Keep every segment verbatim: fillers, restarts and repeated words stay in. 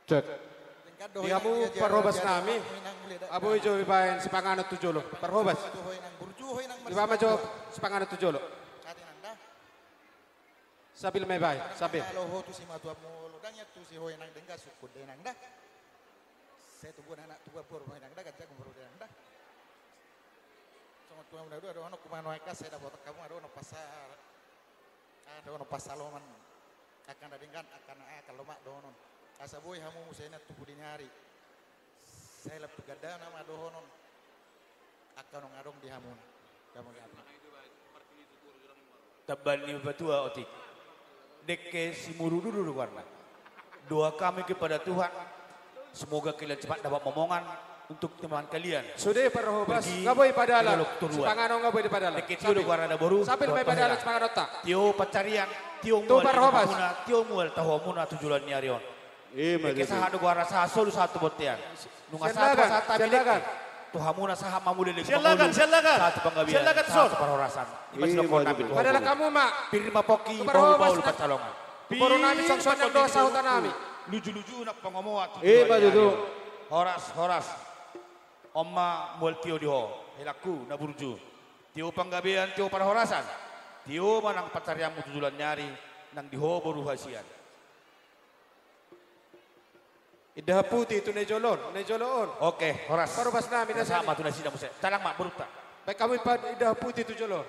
Cek. Di hamu parhobas nami, boi jo dibaen sipanganon tu jolo, parhobas. Dibaen ma jo sipanganon tu jolo. Sambil ma dibaen, sambil. Alo ho tu simatua molo dang ia tu si ho inang dengga sukun denang da. Sai tubuan anak tubuan boru inang da, ganjang boru denang da. Songon tulang na dua dohonon, kumanoi kas sai dapotan hamu, adong na pasal, adong na pasal oman. Angka na denggan, angka na aha, angka lomak dohonon. Asa boi hamu muse inang tu pudi ni ari. Sai lam tu gandana ma dohonon. Angka naung adong di hamu. Gabe gabe. Tambal ni patua otik. Dengke simurududu do goarna. Doa kami kepada Tuhan, semoga kalian cepat dapat momongan untuk teman kalian. Sude parhobas, pergi nunga boi padalan. Sipanganon nunga boi dipadalan. Dengke tio do goarna da boru. Sambil ma dipadalan sipanganonta. Tio pansarian, tio mual, tio mual tahuamuna tu joloan ni ari on. Ima tutu. Sahat do goarna, sahat solu, sahat tu bontean. Nunga sahat, sahat tu panggabean. Sahat tu parhorasan. Ima tutu. Padalan hamu ma. Pir ma pongki, bahul-bahul pansalongan. Tu boru nami, songon i do sahuta nami. Luju-luju nang pangomoan tu joloan ni ari on. Ima tutu. Horas, horas. On ma mual tio di ho, helangku na burju. Tio panggabean, tio parhorasan. Tio ma nang pansarianmu tu joloan ni ari, nang di ho boru hasian. Indahan puti tu na di jolo on, na di jolo on. Oke, horas. Parhobas nami na sama tu nasida muse. Talang ma borunta. Baen hamu indahan puti tu jolo on.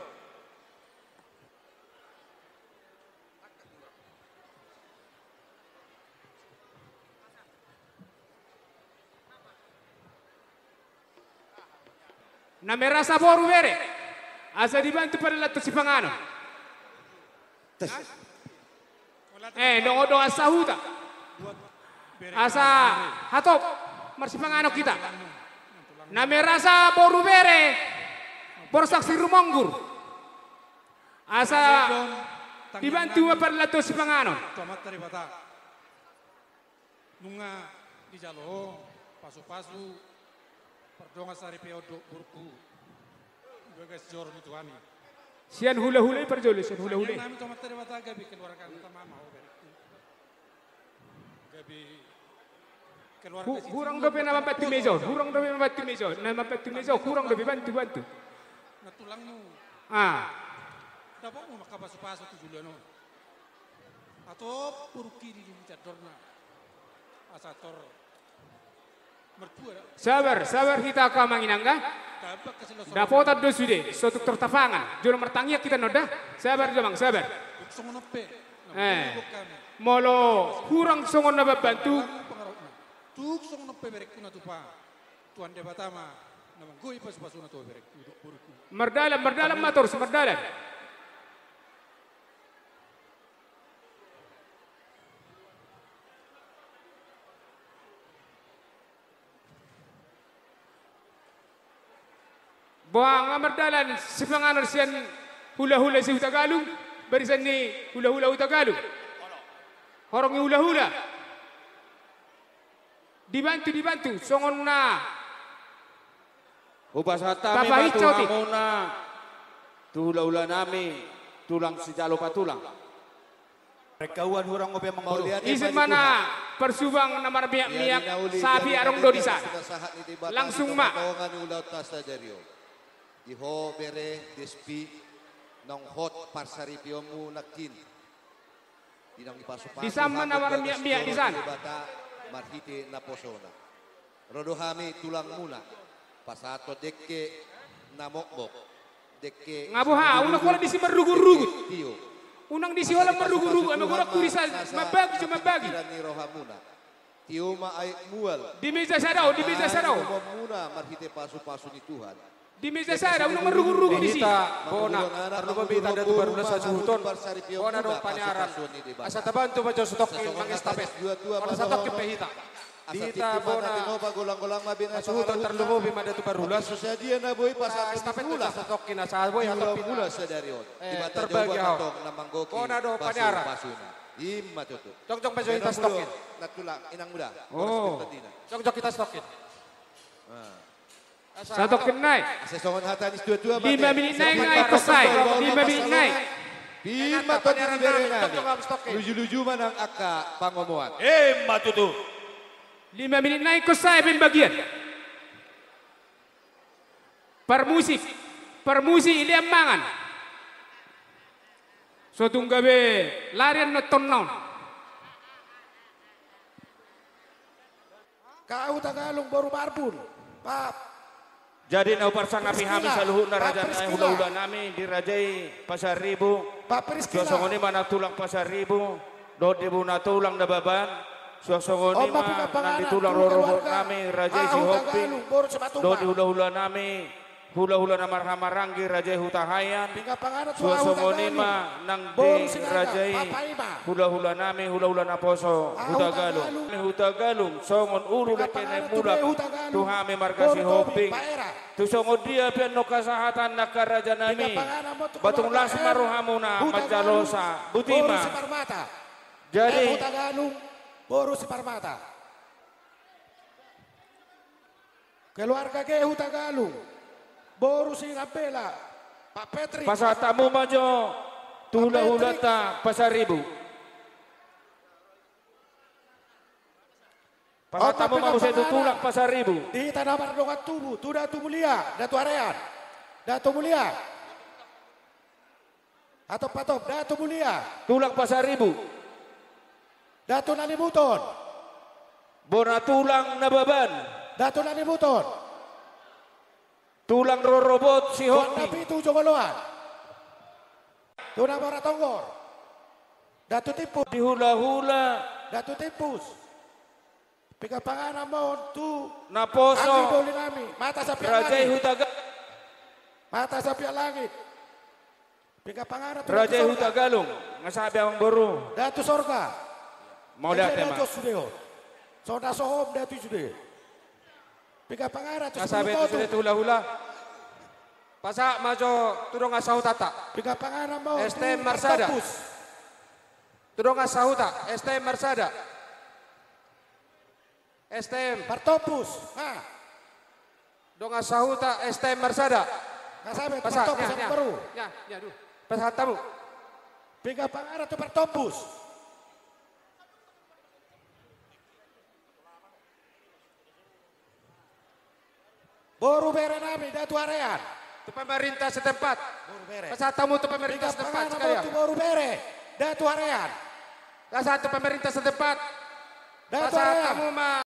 Na merasa boru bere, asa dibantu padalan tu sipanganon. Eh, dongan-dongan sahuta. Asa hatop marsipanganon hita. Na merasa boru bere, borsak sirumonggur. Asa dibantu ma padalan tu sipanganon. Nunga dijalo ho pasu-pasu pardongan saripeon dohot borungku di bagasan joro ni Tuhan i. Sian hula-hula i parjolo, sian hula-hula i. Nami tu Amanta Debata gabe keluarganta ma ho berengku. Gabe keluarga. Hurang dope na mambantu meja on, hurang dope na mambantu meja on, na mambantu meja on, hurang dope bantu, bantu. Na tulangmu. Ah. Dapotmu ma angka pasu-pasu tu joloan on. Atop borungki di lilitan dorna. Asa tor martua da. Sabar, sabar hita angka amang inang da. Dapotan do sude, so tung tor tapangan. Jolo martangiang hita non da. Sabar jo amang, sabar. Tung songon on pe. Eh. Molo hurang songon na mambantu. Tung songon on pe berengku na tupa. Tuhan Debata ma na manggohi pasu-pasuna tu ho berengku dohot borungku. Mardalan, mardalan ma torus, mardalan. Boha, nga mardalan sipanganon sian hula-hula si Hutagalung, barisan ni hula-hula Hutagalung. Horong ni hula-hula. Dibantu, dibantu, songon na. Hupasahat hami ma tu hamuna, tu hula-hula nami, tulang sijalo patulang. Rengkauan hurang ope mangolu. Ise ma na parsubang na marmiak-miak, sapi adong do disan. Langsung ma. Di ho bere Despi, naung hot parsaripeonmu nangkin. Di naung dipasu-pasu hamu di bagas joro ni Debata marhite naposona. Ro do hami tulangmuna pasahathon dengke na mokmok, dengke. Nga boha, unang holan disi marrugut-rugut. Unang disi holan marrugut-rugut, ai magorang hurisan mambagi jo mambagi. Tio ma aek mual. Di meja sada on, di meja sada on. Muna marhite pasu-pasu ni Tuhan. Di meja sada, unang marrugut-rugut disi. Hita bona, tarlumobi hita Datu Barulas hasuhuton. Bona do paniaran. Asa tabantu ma jo satongkin mangestafet. Bona satongkin pe hita. Di hita bona hasuhuton, tarlumobi ma Datu Barulas. Estafet ma jo satongkin asa boi hatop hita. Terbagi ahu. Bona do paniaran. Ima tutu. Jongjong ma jo hita satongkin. Jongjong hita satongkin. Satongkin nai. Lima minit nai ngai tosai. Lima minit nai. Pir ma tondi ni bere nami. Luju-luju ma nang angka pangomoan. Ima tutu. Lima menit nai ingkon sae pembagian. Parmusik, parmusik, ilean mangan. So tung gabe larian nonton naon. Ka Hutagalung boru Marbun. Pap. Jadi na huparsangapi hami saluhutna raja nai, hulahula nami di raja i Pasaribu. Suang songon i ma nang tulang Pasaribu dohot di bona tulang Nababan. Suang songon i ma nang di tulang rorobot nami raja i Sihombing dohot di hulahula nami, hulahula na marhahamaranggi raja i Hutahaean. Suang songon i ma nang di raja i hulahula nami, hulahula naposo Hutagalung. Hutagalung songon ulu dengke na mulak tu hami marga Sihombing. Tung songon dia pe annon hasahatanna angka raja nami, ba tung las ma rohamuna manjalosa. Botima. Jadi Hutagalung boru Siparmata. Keluarga G Hutagalung boru Sinambela, Pak Petri. Pasahat hamu ma jo tu hulahulanta Pasaribu. Pasahat hamu ma muse tu tulang Pasaribu. Di hita na mardongan tubu, tu Datu Mulia, Datu Arean. Datu Mulia. Hatop, hatop, Datu Mulia. Tulang Pasaribu. Datu Nalimuton. Bona tulang Nababan. Datu Nalimuton. Tulang rorobot Sihombing. Bona pitu jogoloan. Tu na mora tonggor. Datu Timpus. Di hulahula. Datu Timpus. Pinggan panganan ma on tu naposo anggi doli nami. Mata sapi raja i Hutagalung. Mata sapi langit. Pinggan panganan tu raja i Hutagalung. Nga sabi amang boru. Datu Sorga. Mauliate ma. Datu Sorga. So na sohom datu i sude. Pinggan panganan tu hulahula. Pasahat ma jo tu dongan sahutanta. Pinggan panganan ma on tu S T M Marsada. Tu dongan sahuta S T M Marsada. S T M. Partompus. Dongan sahuta S T M Marsada. Pasahat, pasahat hamu. Pinggan panganan tu Partompus. Boru bere nami, Datu Arean. Tu pemerintah setempat. Boru bere. Pasahat hamu tu pemerintah setempat sekalian. Pinggan panganan ma on tu boru bere, Datu Arean. Pasahat tu pemerintah setempat. Datu Arean. Pasahat hamu ma.